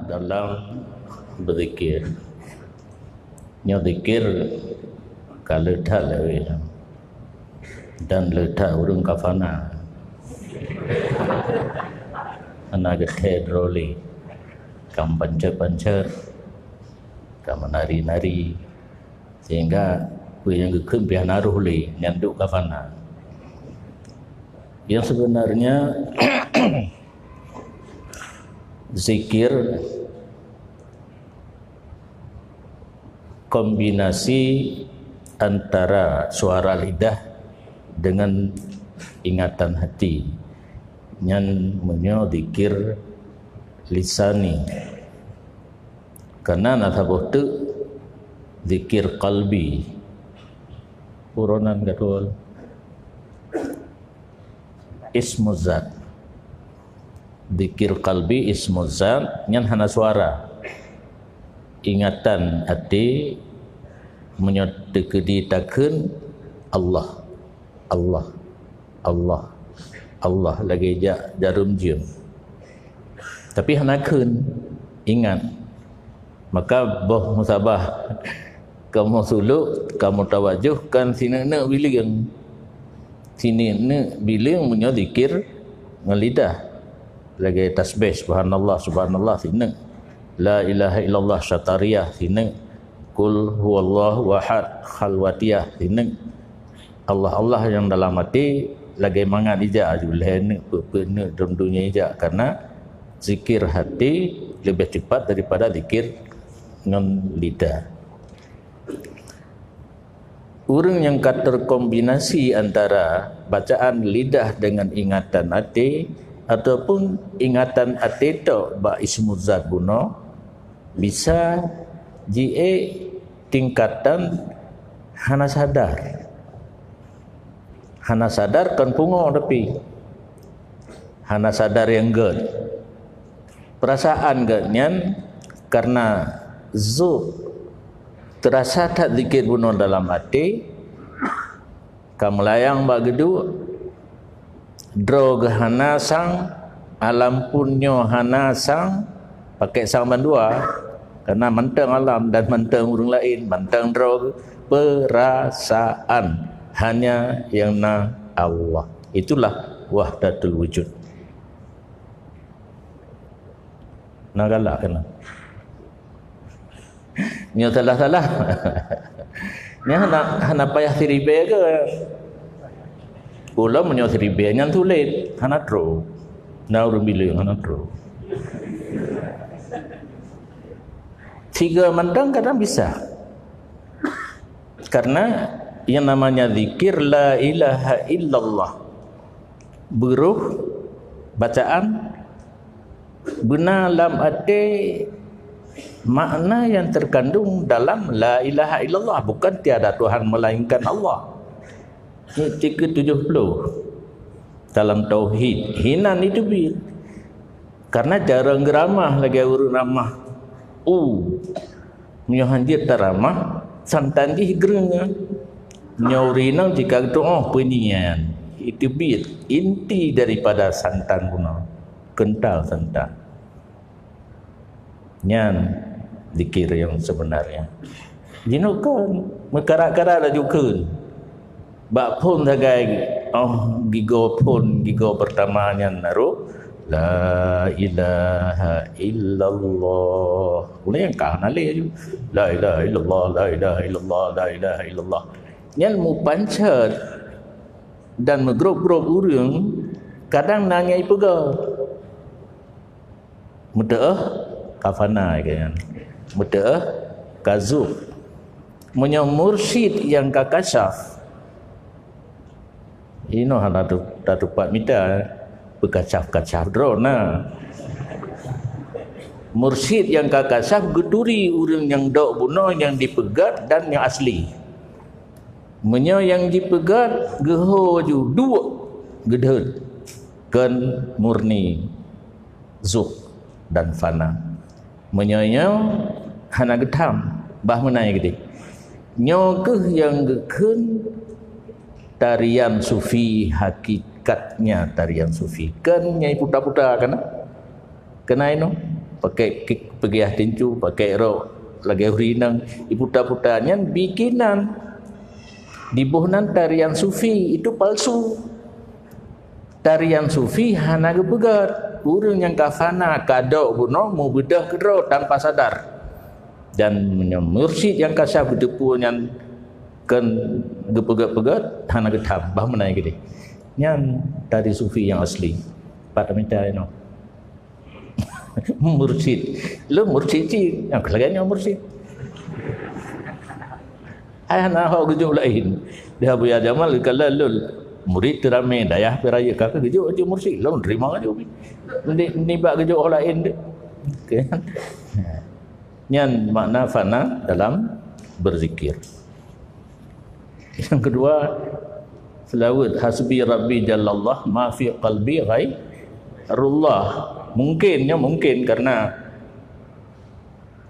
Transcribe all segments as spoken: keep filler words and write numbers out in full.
Dalam beuzikir. Nyoe zikir ka le that lé wéh dan le that ureuëng ka fana. Hana geuthée droe lé, ka meupancet-pancet, ka meunari-nari, sehingga peue nyang geukheun pih hana roh lé, nyan duek ka fana. Yang sebenarnya zikir kombinasi antara suara lidah dengan ingatan hati. Nyan meunyoe zikir lisani. Karena na saboh teuk zikir kalbi. Puronan gatul. Ismuzat. Zikir kalbi ismuzat, nyan hana suara. Ingatan até meunyoe teukeudi takheun Allah, Allah, Allah, Allah lagée jak jarum jeuem. Tapi hana kheun, ingat. Maka boh musabah kamoe suluk, kamoe tawajoh kan sineuk-neuk bilieng. Sineuk-neuk bilieng meunyoe zikir ngon lidah. Lagée tasbih, subhanallah, subhanallah, sineuk. La ilaha illallah, syatariah, sineuk. Qul huwallahu ahad, khalwatiah, sineuk. Allah, Allah nyang dalam até lagée mangat ijak aju, lhée neuk, peuet-peuet neuk, dum donya ijak, karena zikir hati leubeh cepat daripada zikir ngon lidah. Ureuëng nyang ka terkombinasi antara bacaan lidah dengan ingatan até ataupun ingatan até tok bak ismuzat bunoe, bisa jiék tingkatan hana sadar. Hana sadar kon pungo tapi hana sadar nyang gét. Perasaan gét nyan karena zuk terasa that zikir bunoe dalam até, ka meulayang bak geuduek, droe geuh hana sang, alam phon nyoe hana sang, pakék sang bandua, karena mantong alam dan mantong ureuëng laén, mantong droe geuh, perasaan, hanya yang na Allah. Itulah wahdatul wujud. Na galak keunan. Nyoe salah-salah. Nyan hana, hana payah siribée ke. Ulôn meunyoe siribée nyan sulet, hana trok. Na ureuëng bileung hana trok. Sigoe mantong kadang bisa. Karena yang namanya zikir la ilaha illallah. Beurôh bacaan beuna lam até makna yang terkandung dalam la ilaha illallah, bukan tiada Tuhan melainkan Allah. Nyoe tiga tujuh puluh dalam tauhid, hinan itu bi. Karena jarang geuramah lagée ureuëng ramah u. Meunyoe hanjeuet taramah, santan jih greueng. Nyoe ureuëng inong jika geutuoh peunian, itu bi inti daripada santan bunoe. Kental santan. Nyan zikir yang sebenarnya. Jinoe kon meukarat-karat laju kheun. Bak phon sagai, oh, gigoe phon, gigoe pertama nyan naroh, "La ilaha illallah." Ulée nyang ka hana lé laju, "La ilaha illallah, la ilaha illallah, la ilaha illallah." Nyan meupancet dan meugrob-grob ureuëng, kadang na nyang ipeugah. Meuteuoh ka fana keu nyan. Meuteuoh ka zuk. Meunyoe mursyid nyang ka kasyaf, inoe hana tu-, tatupat mita, beukacaf-kacaf droe na. Mursyid nyang ka kasyaf geuturi ureuëng nyang dok bunoe nyang dipeugét dan nyang asli. Meunyoe nyang jipeugét geuho ju duek geudhôt, kon murni zuk dan fana. Meunyoe nyoe hana geutham, bah meunan keudeh. Nyoe kheueh nyang geukheun tarian sufi, hakikatnya tarian sufi. Kon nyang puta-puta kana? Keunae nyoe. Pakai kik peugah tincu, pakai rok lagèe ureueng inong, iputa-puta nyan bikinan. Diboh nan tarian sufi, itu palsu. Tarian sufi hana geupeugèt. Ureueng nyang ka fana, ka dok bunoe, meubeudôh keudroe tanpa sadar. Dan meunyoe mursyid nyang ka syah beuteupeue nyan kon geupeugèt-peugèt, hana geutham, bah meunan keudéh. Nyan tari sufi nyang asli. Pat mita inoe. Mursyid. Lôn mursyid cit. Nyang lagèe nyoe mursyid. Hai hana hok geujok laén. Di Abuya Jamal kala lôn murit teuramé dayah pih rayeuk ka geujok cit mursyid. Lôn teurimong aja. Ni, nibak geujok hok laén deh. Oke. Nyan makna fana dalam berzikir. Yang kedua, seulaweuet, "Hasbi Rabbi Jallallah, ma fi qalbi ghairullah." Mungkin, ya, mungkin karena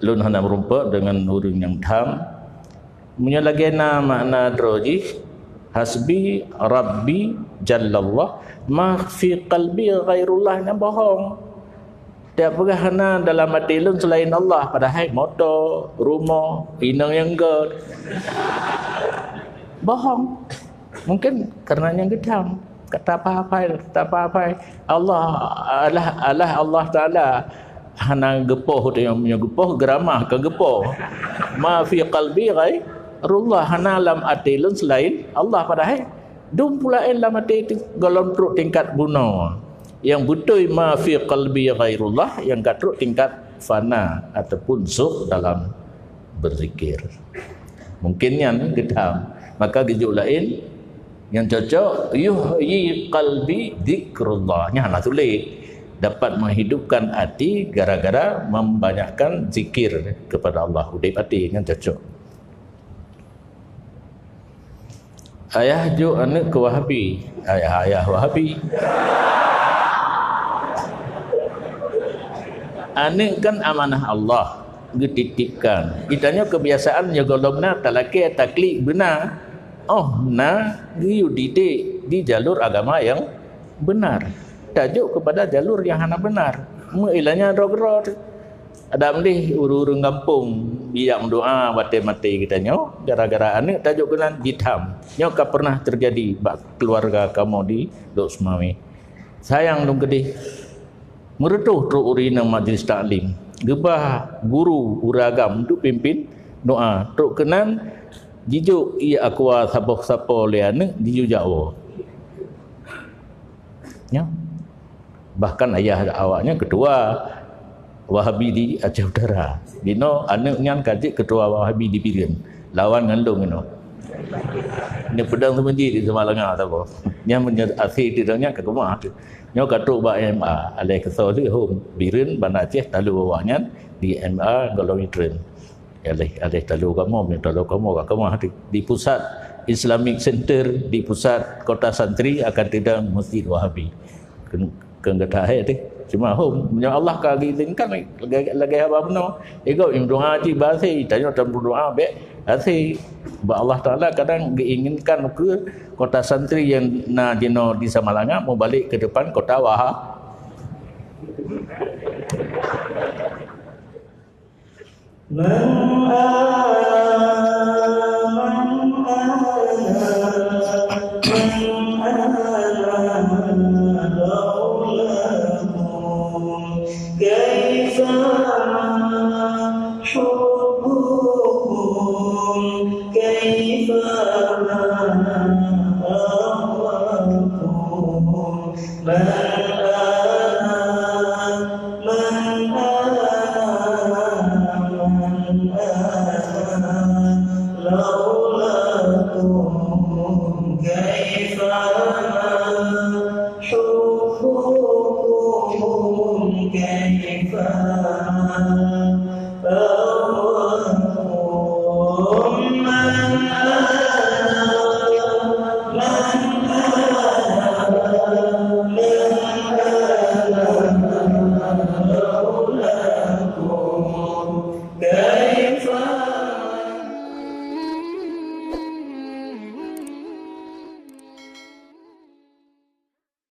lôn hana meurumpok deungon ureueng nyang tham. Meunyoe lagèe na makna droe jih, "Hasbi Rabbi Jallallah, ma fi qalbi ghairullah," nyan bohong. Tiep peugah hana dalam até lôn selain Allah, padahai moto, rumoh, inong nyang göt. Bohong. Mungkin karena nyang geutham. Kata apa-apa, kata apa-apa. Allah, Allah, Allah, Allah Taala hana geupoh, nyoe geupoh geuramah, ka geupoh. Ma fi qalbi ghairullah, hana lam até lôn selain Allah, padahai dum pula lam até teuh gohlom trok tingkat bunoe. Nyang beutôi ma fi qalbi ghairullah, nyang ka trok tingkat fana ataupun zuk dalam berzikir. Mungkin nyan geutham, maka geujok laén nyang cocok, "Yuhyi qalbi dzikrullah." Nyan hana sulet. Dapat menghidupkan hati gara-gara membanyakkan zikir kepada Allah. Udép até nyan cocok. Ayah jok aneuk keu Wahabi. Ayah-ayah Wahabi. Aneuk kan amanah Allah, geutitipkan. Geutanyoe kebiasaan nyoe gohlom na talakée taklik beuna. Oh, na geuyue didik di jalur agama nyang benar. Tajok kepada jalur nyang hana benar. Meuilanya droe-droe. Adak meuléh ureueng-ureueng gampông bijak meudoa watée maté geutanyoe gara-gara aneuk tajok keunan jitham. Nyoe ka pernah teujadi bak keuluwarga kamoe di Lhokseumawe. Sayang lôn keudeh, meureutôh trok ureueng inong majlis taklim, geuba guru ureueng agam untuk pimpin doa. Trok keunan jijok ié aqua saboh sapo lé aneuk jijak woe. Nyoe. Bahkan ayah awaknyan ketua Wahabi di Aceh Utara. Dinoe aneuk nyan ka jeuet ketua Wahabi di Bireuen. Lawan ngon lôn inoe. Neupeudong seumeujid di Samalanga saboh. Nyan meunyoe asai di nyan ka keumah. Nyoe ka trok bak M A. Aléh keusoe lheueh hom Bireuen Banda Aceh talo awaknyan di M A Golom Itreun. Aléh, aléh talo kamoe, meunyoe talo kamoe ka keumah di, di pusat Islamic Center, di pusat kota santri akan teudong Masjid Wahabi. Keu, keu gata hai teh. Cuma hom, meunyoe Allah ka geuizinkan lagée, lagée haba bunoe. Igob meudoa cit bak asai, tanyoe tameudoa bék asai. Bak Allah Taala kadang geuinginkan keu kota santri nyang na jinoe di Samalanga meubalek keu depan kota Waha. من أنا، من أنا، من أنا لولاكم؟ كيف حبكم؟ كيف أهواكم؟ من أنا، من أنا، من أنا لولاكم؟ كيف أنا